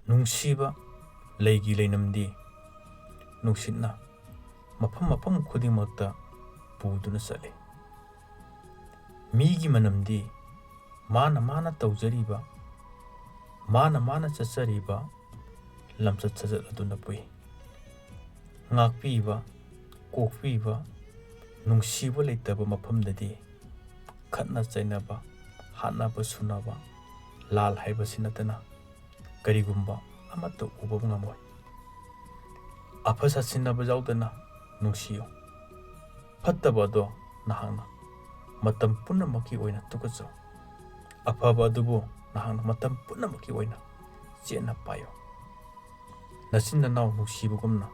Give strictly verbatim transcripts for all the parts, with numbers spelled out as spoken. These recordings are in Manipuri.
ꯅꯨꯡꯁꯤꯕ ꯂꯩꯒꯤ ꯂꯩꯅꯝꯗꯤ ꯅꯨꯡꯁꯤꯠꯅ ꯃꯐꯝ ꯃꯐꯝ ꯈꯨꯗꯤꯡꯃꯛꯇ ꯄꯨꯗꯨꯅ ꯆꯠꯂꯤ꯫ ꯃꯤꯒꯤ ꯃꯅꯝꯗꯤ ꯃꯥꯅ ꯃꯥꯅ ꯇꯧꯖꯔꯤꯕ, ꯃꯥꯅ ꯃꯥꯅ ꯆꯠꯆꯔꯤꯕ ꯂꯝꯆꯠ ꯁꯥꯖꯠ ꯑꯗꯨꯅ ꯄꯨꯏ꯫ ꯉꯥꯛꯄꯤꯕ, ꯀꯣꯛꯄꯤꯕ, ꯅꯨꯡꯁꯤꯕ ꯂꯩꯇꯕ ꯃꯐꯝꯗꯗꯤ ꯈꯠꯅ ꯆꯩꯅꯕ, ꯍꯥꯠꯅꯕ ꯁꯨꯅꯕ, ꯂꯥꯜ ꯍꯥꯏꯕꯁꯤ ꯅꯠꯇꯅ ꯀꯔꯤꯒꯨꯝꯕ ꯑꯃꯠꯇ ꯎꯕ ꯉꯝꯃꯣꯏ꯫ ꯑꯐ ꯁꯥꯠꯁꯤꯟꯅꯕ ꯌꯥꯎꯗꯅ ꯅꯨꯡꯁꯤꯌꯨ꯫ ꯐꯠꯇꯕ ꯑꯗꯣ ꯅꯍꯥꯛꯅ ꯃꯇꯝ ꯄꯨꯝꯅꯃꯛꯀꯤ ꯑꯣꯏꯅ ꯇꯨꯀꯠꯆꯧ꯫ ꯑꯐꯕ ꯑꯗꯨꯕꯨ ꯅꯍꯥꯛꯅ ꯃꯇꯝ ꯄꯨꯝꯅꯃꯛꯀꯤ ꯑꯣꯏꯅ ꯆꯦꯠꯅ ꯄꯥꯏꯌꯨ꯫ ꯅꯆꯤꯟ ꯅꯅꯥꯎ ꯅꯨꯡꯁꯤꯕꯒꯨꯝꯅ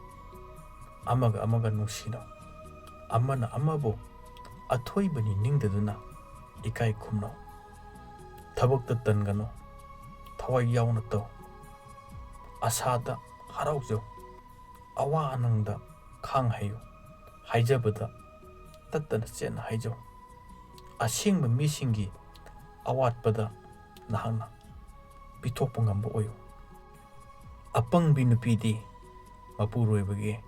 ꯑꯃꯒ ꯑꯃꯒ ꯅꯨꯡꯁꯤꯅꯧ꯫ ꯑꯃꯅ ꯑꯃꯕꯨ ꯑꯊꯣꯏꯕ ꯅꯤꯡꯗꯗꯨꯅ ꯏꯀꯥꯏ ꯈꯨꯝꯅꯧ꯫ ꯊꯕꯛꯇ ꯇꯟꯒꯅꯨ꯫ ꯊꯋꯥꯏ ꯌꯥꯎꯅ ꯇꯧ꯫ ꯑꯁꯥꯗ ꯍꯔꯥꯎꯖꯧ꯫ ꯑꯋꯥ ꯑꯅꯪꯗ ꯈꯥꯡ ꯍꯩꯌꯨ꯫ ꯍꯥꯏꯖꯕꯗ ꯇꯠꯇꯅ ꯆꯦꯠꯅ ꯍꯥꯏꯖꯧ꯫ ꯑꯁꯦꯡꯕ ꯃꯤꯁꯤꯡꯒꯤ ꯑꯋꯥꯠꯄꯗ ꯅꯍꯥꯛꯅ ꯄꯤꯊꯣꯛꯄ ꯉꯝꯕ ꯑꯣꯏꯌꯨ꯫ ꯑꯄꯪꯕꯤ ꯅꯨꯄꯤꯗꯤ ꯃꯄꯨꯔꯣꯏꯕꯒꯤ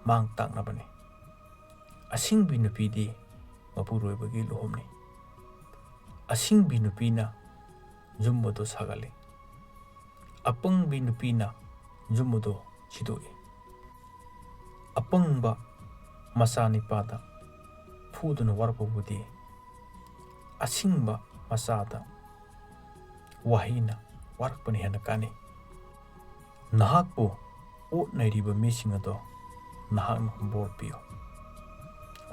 ꯃꯥꯡ ꯇꯥꯛꯅꯕꯅꯤ꯫ ꯑꯁꯤꯡꯕꯤ ꯅꯨꯄꯤꯗꯤ ꯃꯄꯨꯔꯣꯏꯕꯒꯤ ꯂꯨꯍꯨꯝꯅꯤ꯫ ꯑꯁꯤꯡꯕꯤ ꯅꯨꯄꯤꯅ ꯌꯨꯝ ꯑꯗꯨ ꯁꯥꯒꯠꯂꯤ꯫ ꯑꯄꯪꯕꯤ ꯅꯨꯄꯤꯅ ꯌꯨꯝ ꯑꯗꯨ ꯁꯤꯗꯣꯛꯏ꯫ ꯑꯄꯪꯕ ꯃꯆꯥꯅꯤꯄꯥꯗ ꯐꯨꯗꯨꯅ ꯋꯥꯔꯛꯄꯕꯨꯗꯤ ꯑꯁꯤꯡꯕ ꯃꯆꯥꯗ ꯋꯥꯍꯩꯅ ꯋꯥꯔꯛꯄꯅ ꯍꯦꯟꯅ ꯀꯥꯟꯅꯩ꯫ ꯅꯍꯥꯛꯄꯨ ꯑꯣꯠ ꯅꯩꯔꯤꯕ ꯃꯤꯁꯤꯡ ꯑꯗꯣ ꯅꯍꯥꯛꯅ ꯕꯣꯔ ꯄꯤꯌꯨ꯫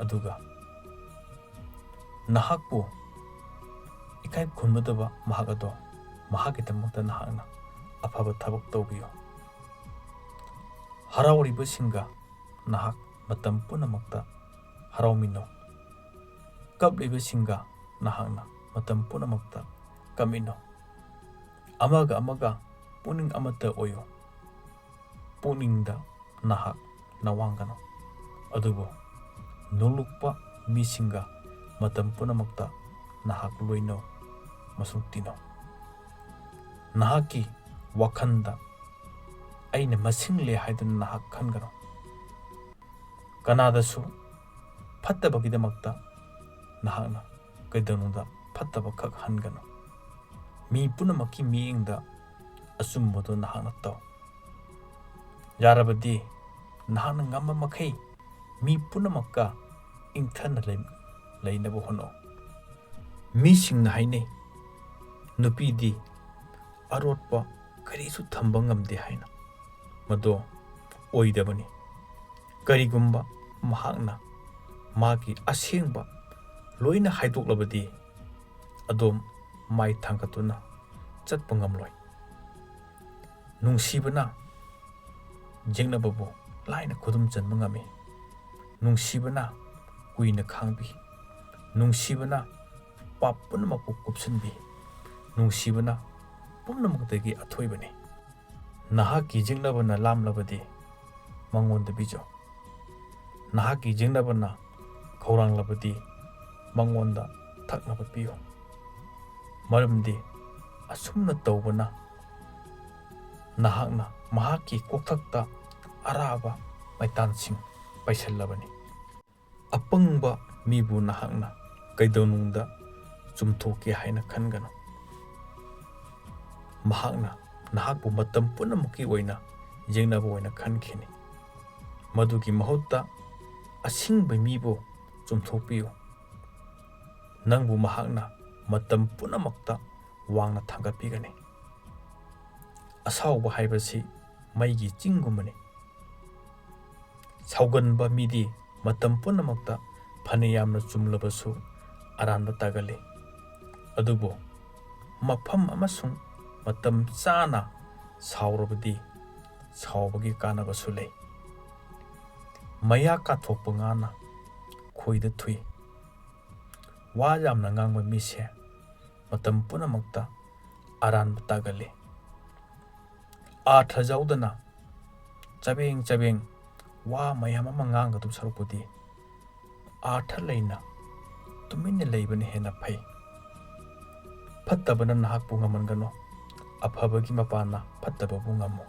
ꯑꯗꯨꯒ ꯅꯍꯥꯛꯄꯨ ꯏꯀꯥꯏ ꯈꯨꯝꯅꯗꯕ ꯃꯍꯥꯛ ꯑꯗꯣ ꯃꯍꯥꯛꯀꯤꯗꯃꯛꯇ ꯅꯍꯥꯛꯅ ꯑꯐꯕ ꯊꯕꯛ ꯇꯧꯕꯤꯌꯨ꯫ ꯍꯔꯥꯎꯔꯤꯕꯁꯤꯡꯒ ꯅꯍꯥꯛ ꯃꯇꯝ ꯄꯨꯝꯅꯃꯛꯇ ꯍꯔꯥꯎꯃꯤꯟꯅꯧ꯫ ꯀꯞꯂꯤꯕꯁꯤꯡꯒ ꯅꯍꯥꯛꯅ ꯃꯇꯝ ꯄꯨꯝꯅꯃꯛꯇ ꯀꯞꯃꯤꯟꯅꯧ꯫ ꯑꯃꯒ ꯑꯃꯒ ꯄꯨꯛꯅꯤꯡ ꯑꯃꯠꯇ ꯑꯣꯏꯌꯨ꯫ ꯄꯨꯛꯅꯤꯡꯗ ꯅꯍꯥꯛ ꯅꯋꯥꯡꯒꯅꯨ꯫ ꯑꯗꯨꯕꯨ ꯅꯣꯂꯨꯛꯄ ꯃꯤꯁꯤꯡꯒ ꯃꯇꯝ ꯄꯨꯝꯅꯃꯛꯇ ꯅꯍꯥꯛ ꯂꯣꯏꯅꯧ, ꯃꯁꯨꯡ ꯇꯤꯟꯅꯧ꯫ ꯅꯍꯥꯛꯀꯤ ꯋꯥꯈꯜꯗ "ꯑꯩꯅ ꯃꯁꯤꯡꯂꯦ" ꯍꯥꯏꯗꯨꯅ ꯅꯍꯥꯛ ꯈꯟꯒꯅꯨ꯫ ꯀꯅꯥꯗꯁꯨ ꯐꯠꯇꯕꯒꯤꯗꯃꯛꯇ ꯅꯍꯥꯛꯅ ꯀꯩꯗꯧꯅꯨꯡꯗ ꯐꯠꯇꯕꯈꯛ ꯍꯟꯒꯅꯨ꯫ ꯃꯤ ꯄꯨꯝꯅꯃꯛꯀꯤ ꯃꯤꯠꯌꯦꯡꯗ ꯑꯆꯨꯝꯕꯗꯨ ꯅꯍꯥꯛꯅ ꯇꯧ꯫ ꯌꯥꯔꯕꯗꯤ ꯅꯍꯥꯛꯅ ꯉꯝꯕ ꯃꯈꯩ ꯃꯤ ꯄꯨꯝꯅꯃꯛꯀ ꯏꯪꯊꯅ ꯂꯩ-, ꯂꯩꯅꯕ ꯍꯣꯠꯅꯧ꯫ ꯃꯤꯁꯤꯡꯅ ꯍꯥꯏꯅꯩ, "ꯅꯨꯄꯤꯗꯤ ꯑꯔꯣꯠꯄ ꯀꯔꯤꯁꯨ ꯊꯝꯕ ꯉꯝꯗꯦ" ꯍꯥꯏꯅ꯫ ꯃꯗꯣ ꯑꯣꯏꯗꯕꯅꯤ꯫ ꯀꯔꯤꯒꯨꯝꯕ ꯃꯍꯥꯛꯅ ꯃꯥꯒꯤ ꯑꯁꯦꯡꯕ ꯂꯣꯏꯅ ꯍꯥꯏꯗꯣꯛꯂꯕꯗꯤ, ꯑꯗꯣꯝ ꯃꯥꯏ ꯊꯥꯡꯒꯠꯇꯨꯅ ꯆꯠꯄ ꯉꯝꯂꯣꯏ꯫ ꯅꯨꯡꯁꯤꯕꯅ ꯌꯦꯛꯅꯕꯕꯨ ꯂꯥꯏꯅ ꯈꯨꯗꯨꯝ ꯆꯟꯕ ꯉꯝꯃꯤ꯫ ꯅꯨꯡꯁꯤꯕꯅ ꯀꯨꯏꯅ ꯈꯥꯡꯕꯤ꯫ ꯅꯨꯡꯁꯤꯕꯅ ꯄꯥꯞ ꯄꯨꯝꯅꯃꯛꯄꯨ ꯀꯨꯞꯁꯤꯟꯕꯤ꯫ ꯅꯨꯡꯁꯤꯕꯅ ꯄꯨꯝꯅꯃꯛꯇꯒꯤ ꯑꯊꯣꯏꯕꯅꯤ꯫ ꯅꯍꯥꯛꯀꯤ ꯌꯦꯛꯅꯕꯅ ꯂꯥꯝꯂꯕꯗꯤ, ꯃꯉꯣꯟꯗ ꯄꯤꯖꯧ꯫ ꯅꯍꯥꯛꯀꯤ ꯌꯦꯛꯅꯕꯅ ꯈꯧꯔꯥꯡꯂꯕꯗꯤ, ꯃꯉꯣꯟꯗ ꯊꯛꯅꯕ ꯄꯤꯌꯨ꯫ ꯃꯔꯝꯗꯤ ꯑꯁꯨꯝꯅ ꯇꯧꯕꯅ ꯅꯍꯥꯛꯅ ꯃꯍꯥꯛꯀꯤ ꯀꯣꯛꯊꯛꯇ ꯑꯔꯥꯕ ꯃꯩꯇꯥꯟꯁꯤꯡ ꯄꯩꯁꯜꯂꯕꯅꯤ꯫ ꯑꯄꯪꯕ ꯃꯤꯕꯨ ꯅꯍꯥꯛꯅ ꯀꯩꯗꯧꯅꯨꯡꯗ ꯆꯨꯝꯊꯣꯛꯀꯦ ꯍꯥꯏꯅ ꯈꯟꯒꯅꯨ꯫ ꯃꯍꯥꯛꯅ ꯅꯍꯥꯛꯄꯨ ꯃꯇꯝ ꯄꯨꯝꯅꯃꯛꯀꯤ ꯑꯣꯏꯅ ꯌꯦꯛꯅꯕ ꯑꯣꯏꯅ ꯈꯟꯈꯤꯅꯤ꯫ ꯃꯗꯨꯒꯤ ꯃꯍꯨꯠꯇ ꯑꯁꯤꯡꯕ ꯃꯤꯕꯨ ꯆꯨꯝꯊꯣꯛꯄꯤꯌꯨ꯫ ꯅꯪꯕꯨ ꯃꯍꯥꯛꯅ ꯃꯇꯝ ꯄꯨꯝꯅꯃꯛꯇ ꯋꯥꯡꯅ ꯊꯥꯡꯒꯠꯄꯤꯒꯅꯤ꯫ ꯑꯁꯥꯎꯕ ꯍꯥꯏꯕꯁꯤ ꯃꯩꯒꯤ ꯆꯤꯡꯒꯨꯝꯕꯅꯤ꯫ ꯁꯥꯎꯒꯟꯕ ꯃꯤꯗꯤ ꯃꯇꯝ ꯄꯨꯝꯅꯃꯛꯇ ꯐꯅ ꯌꯥꯝꯅ ꯆꯨꯝꯂꯕꯁꯨ ꯑꯔꯥꯟꯕ ꯇꯥꯒꯜꯂꯤ꯫ ꯑꯗꯨꯕꯨ ꯃꯐꯝ ꯑꯃꯁꯨꯡ ꯃꯇꯝ ꯆꯥꯅ ꯁꯥꯎꯔꯕꯗꯤ ꯁꯥꯎꯕꯒꯤ ꯀꯥꯟꯅꯕꯁꯨ ꯂꯩ꯫ ꯃꯌꯥ ꯀꯥꯊꯣꯛꯄ ꯉꯥꯅ ꯈꯣꯏꯗ ꯊꯨꯏ꯫ ꯋꯥ ꯌꯥꯝꯅ ꯉꯥꯡꯕ ꯃꯤꯁꯦ ꯃꯇꯝ ꯄꯨꯝꯅꯃꯛꯇ ꯑꯔꯥꯟꯕ ꯇꯥꯒꯜꯂꯤ꯫ ꯑꯥꯔꯊ ꯌꯥꯎꯗꯅ ꯆꯕꯦꯡ ꯆꯕꯦꯡ ꯋꯥ ꯃꯌꯥꯝ ꯑꯃ ꯉꯥꯡꯒꯗꯧ ꯁꯔꯨꯛꯄꯨꯗꯤ ꯑꯥꯔꯊ ꯂꯩꯅ ꯇꯨꯃꯤꯟꯅ ꯂꯩꯕꯅ ꯍꯦꯟꯅ ꯐꯩ꯫ ꯐꯠꯇꯕꯅ ꯅꯍꯥꯛꯄꯨ ꯉꯝꯍꯟꯒꯅꯨ꯫ ꯑꯐꯕꯒꯤ ꯃꯄꯥꯟꯅ ꯐꯠꯇꯕꯕꯨ ꯉꯝꯃꯨ꯫